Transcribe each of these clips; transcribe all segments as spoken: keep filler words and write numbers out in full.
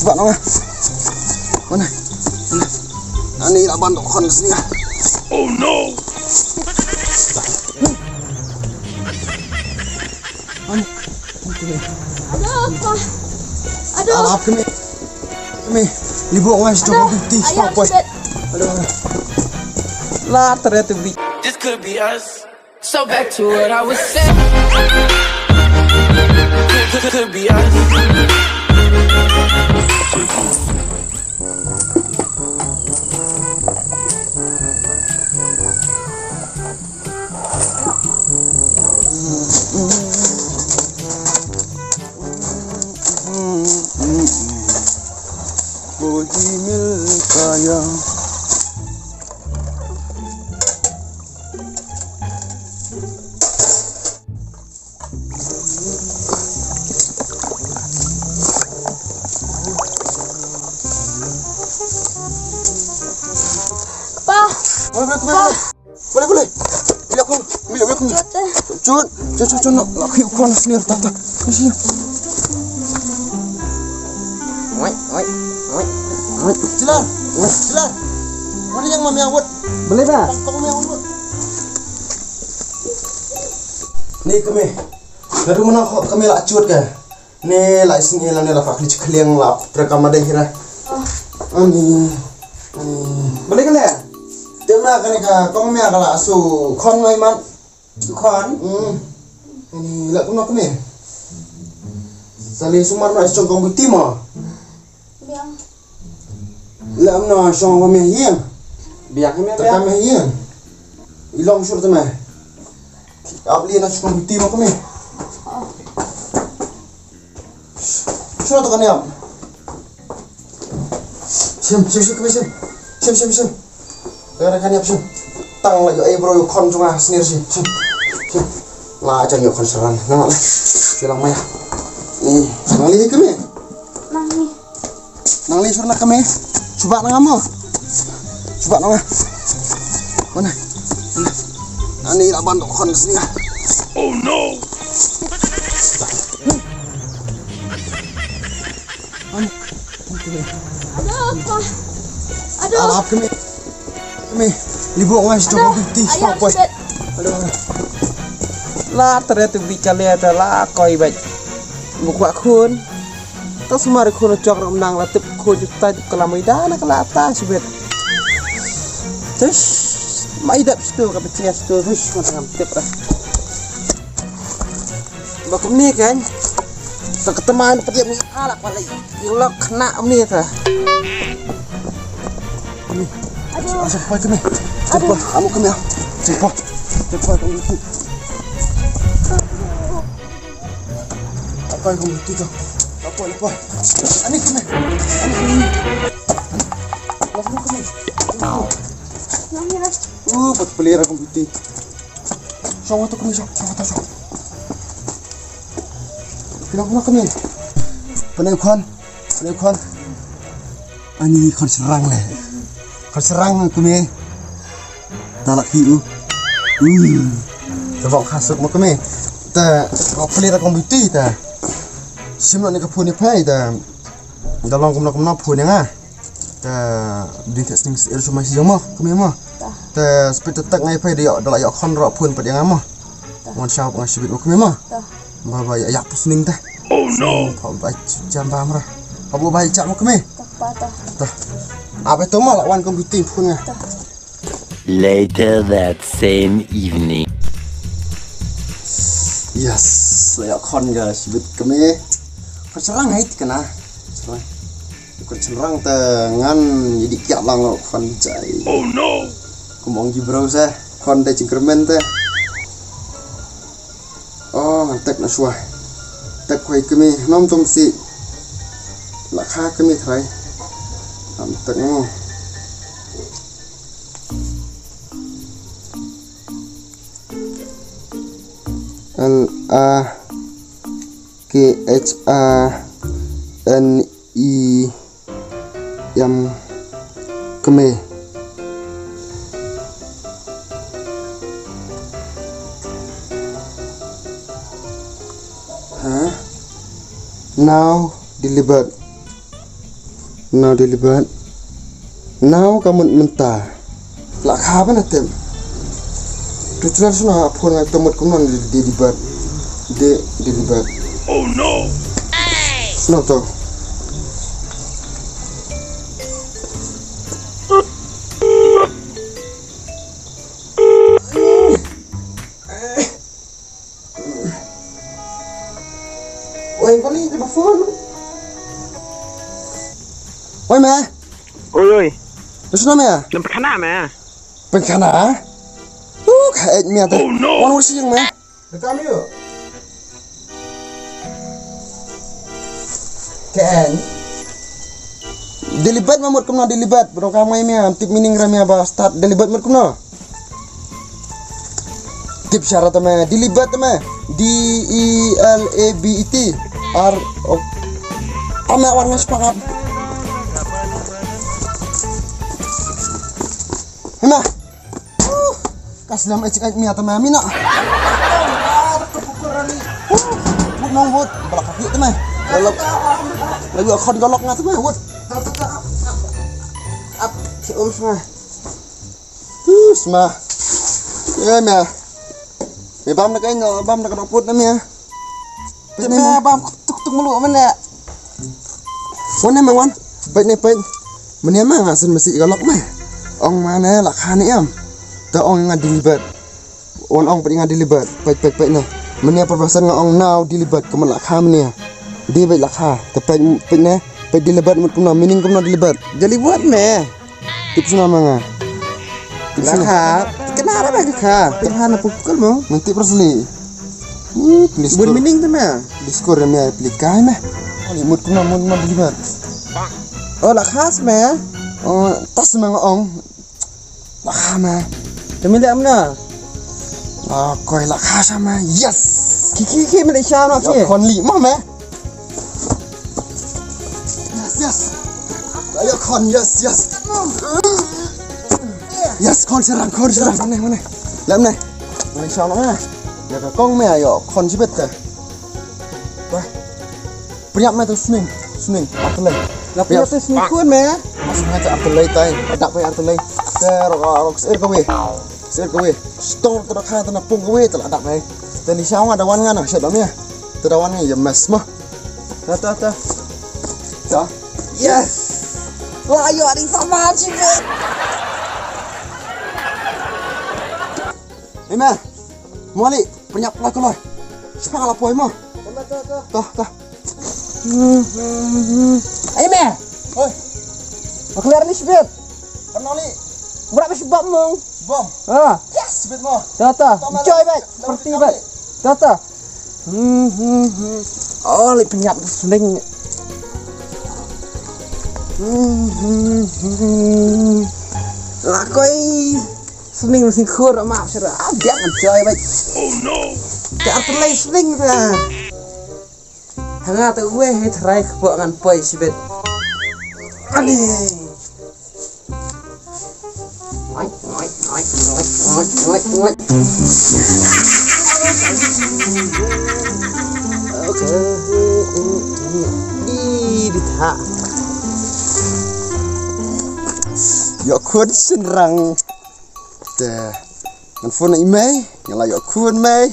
Ba nong. Mana? Mana? Ani la ban dok khon sini. Oh no. Ani. Aduh, pa. Aduh. Alap kami. Kami. Libu ngai stok. Aduh, ti ayah, stok. Aduh. La ternyata bi. This could be us. So back to what I was saying. Could, could, could be us. Kpa. Boleh, boleh, boleh. Boleh, boleh. Bila aku, bila aku. Cut, cut, cut, cut, nak. Laki aku nak sini, tata. Sini. Oi, oi, oi, oi. Sila. Sila. Mana yang mami awet? Boleh dah. Kau mami awet. Ni kami. Lalu mana kau kami lah cut ke? Ni la isni la ni la fa khli khliang la tra ka ma dei hira. Ani. Ani. Balik ka le. Te ma ka ni ka kong mia ka la su khon ngai man. Su khon. Hmm. Ani la kuma kami. Sali sumar na isong kong buti mo. Biang. La am na song kong mia hiang. Biang mia. Ta ka mia hiang. Ilong sur te ma. Ap li na song kong buti mo kami. Sura to kane am. Sim, sim, sim, sim. Sim, sim, sim. Kane kane am sim. Tang la yo ai bro yo khon jong nga snir sim. Sim. Sim. La jang yo khon saran. Nang la. Silang maya. Ni, nang li kami. Nang li. Nang li sur na kami. Cuba nang amo. Cuba nang. Mana? Ani la ban khon sini. Oh no. Aduh, pa. Aduh. Alap kami. Kami. Libu ngai stok. Aduh, ti ayah, stok. Aduh. La ternyata bi kali ada la koi baik. Buka khun. Ta sumar khun chok ram nang la tip khun juta ka la mai da na ka la ta sibet. Tes mai dap stu ka pechia stu. Hush, mana ngam tip dah. Ba kumne kan. Ta ka teman pediam ni ala pala. Ilok kena ni ta. Aduh. Aduh, pai kami. Aduh. Cepat, kamu kami. Cepat. Cepat kamu. Apa yang kamu itu? Apa, apa? Ani kami. Ani kami. Lalu kami. Uh, pat pelera kamu itu. Song tu kami, song, song tu, song. Kena kena kami. Penai khan. Lei khon. Ani khon syrang le. Khon syrang kumi. Ta lak hi u. Hmm. Ta bok khasuk mo kumi. Ta bok pli ta kong biti ta. Sim lo ni ka phone ni phai ta. Da long kumno kumno phone nga. Ta din ta sning er suma si jong mo kumi mo. Ta spit ta tak ngai phai da yo da la yo khon ro phone pat yang mo. Mon shop nga sibit mo kumi mo. Ba ba ya, ya pusning ta. Oh no. Pha ba jam ba mra. Pha ba jam mo kme. Ta pa ta. Ta. Abe to ma la wan kong buti phone nga. Ta. Later that same evening. Yes, la ya khon ga sibit kme. Khon syrang hai tikna. Syrang. Khon syrang ta ngan yidi kya lang khon jai. Oh no. Kumong ji bro sa. Khon da jingkyrmen ta. Oh, ngan tek na shuwa. Tek kwai kami, nom tong si. La kha kami thrai. Ngan tek mo. L A K H A N E. Yam kme. Huh? Now delivered. Now Dilibert. Now ka mut mynta. La kha ban atem. Tu channel suna phone ngai to mut kumno Dilibert. De Dilibert. Oh no. Suna to. Oi, kali te ba phone. Oi, me. Oi, oi. Suna me? Lem pynkhana me. Pynkhana? Uh, ka ek me ta. Oh no. Wan wasi yang me. Dekam yu. Ken. Dilibert ma mut kumno Dilibert. Bro ka mai me. Tip meaning ra me ba start Dilibert mut kumno. Tip syarat tama Dilibert tama. D E L A B E T. R O. Tama wan ngas pakap. Hina. Kas lam ecik ecik mia tama mina. Wut nong wut. Balak kapi tama. Lalu. Lalu akan galak nga tama wut. Ap. Ap. Ap. Ap. Hu, sma. Ye, mia. Me bam na kai no, bam na ka dok put na mia. Pet ne, mia bam tuk tuk mulu mene. Wan ne, me wan. Pet ne, pet. Mene ma nga sen masi ka lok me. Ong ma ne la kha ne am. Ta ong nga Dilibert. Wan ong pet nga Dilibert. Pet, pet, pet ne. Mene perbasan nga ong now Dilibert. Kumno la kha mene. Di pet la kha. Ta pet, pet ne. Pet Dilibert mut kumno, meaning kumno Dilibert. Dilibert me. Tip sna ma nga. Tip sna. Lakha. Kena ra ba kha. Tip hana pukul mo. Menti persli. Hmm, please. Bun kur. Meaning tu me. Please kur me, please kai me. Ali mut kuna mut mut libat. Oh, lakha me. Oh, tas me nga ong. Lakha me. Kami le amna. Ah, koi lakha sama. Yes. Kiki kiki me le sha no ki. Kon li ma me. Yes, yes. Ayo, kon, yes, yes. Yes, kon serang, kon serang. Mana, mana? Lam ne. Mana, insya Allah, mana? Ya, ka kong me, ayo, kon jibet ka. Wah. Priap me tu sning, sning, artylei. La priap tu sning kun me. Mas me tu artylei tai, dak pe artylei. Ter, rok, rok, ser ka we. Ser ka we. Stor tu dak ha, tu na pung ka we, tu la dak pe. Te ni syawa da wan ngan, sya da me. Tu da wan ngan, ya mes mo. Ta, ta, ta. Ta. Yes! Wah, ayo, ada sama juga. Ime, moli, penyap lah kalau. Siapa kalau poi mo? Ta, ta. Ime. Oi. Aku lihat ni sibit. Kenali. Berapa sebab mong? Bom. Ah. Yes, sibit mo. Ta, ta. Joy baik, seperti baik. Ta, ta. Hmm, hmm, hmm. Oh, li penyap sling. Hmm, hmm, hmm. Lakoi. Sling, sling khur, ma, sira. Ah, biang joy baik. Oh no. Te artylei sling ta. Hanga ta we he trai kpo ngan poi sibit. Ani. Ïoh khun shynrang. Te ngan phone ïa i mei, nga la ïoh khun mei.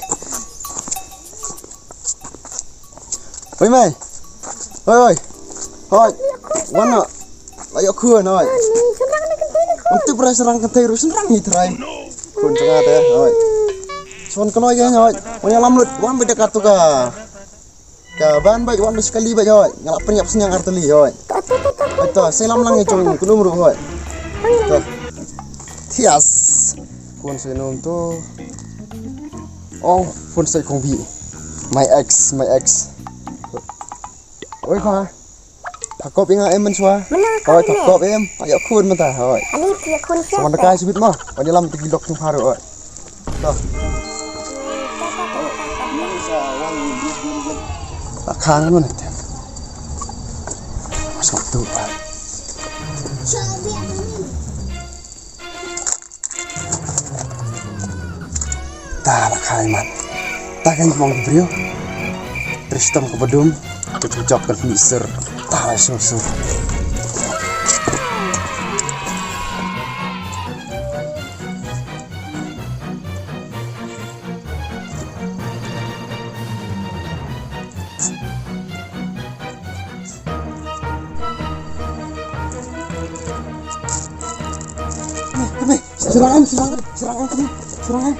Oi mei. Oi oi. Hoi. Wan noh. La ïoh khun hoi. Ym tip rai shynrang kynthei ruh shynrang hi trai. Khun jong nga te hoi. Shon kloi ke hoi. Wan ïalam lut wan beit da katu ka. Ka ban beit wan beit kali beit hoi. Nga la pynïap sniang artylli hoi. Hoi to, seilam lang i jong kynum ruh hoi. To. Thias. Phone sei nom to. Oh, phone sei kong bi. My ex, my ex. Oi kha. Pha kop ïa nga em mynshuwa. Hoi, pha kop em. Pha ïoh khun mynta hoi. Ani phi ïoh khun. Sa wan da kai shibit mo. Wan ïalam tiki lok tu pha ruh hoi. To. La khang nun te. Mas waktu. Ta la khang man. Ta kan mong briew. Tristom ko badum. Ke jok kan misir. Ta la sur sur. Serang, serang, serang, serang.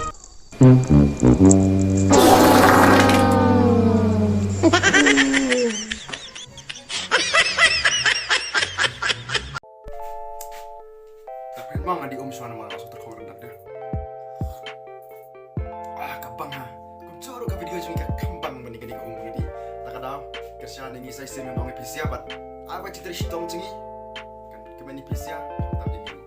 Ka pynbang adi um shwa namar ka shu tyrkhong rendah dia. Ah, ka bang ha. Kumjuh ruh ka video jong ngi ka kam bang bad kane ka um ngi. Ta ka daw, kyrshan ngi sa shisien ngan ong ïa phi sha bad ai ba chitri shitong jong ngi. Kan kmen ïa phi sha. Tang ngi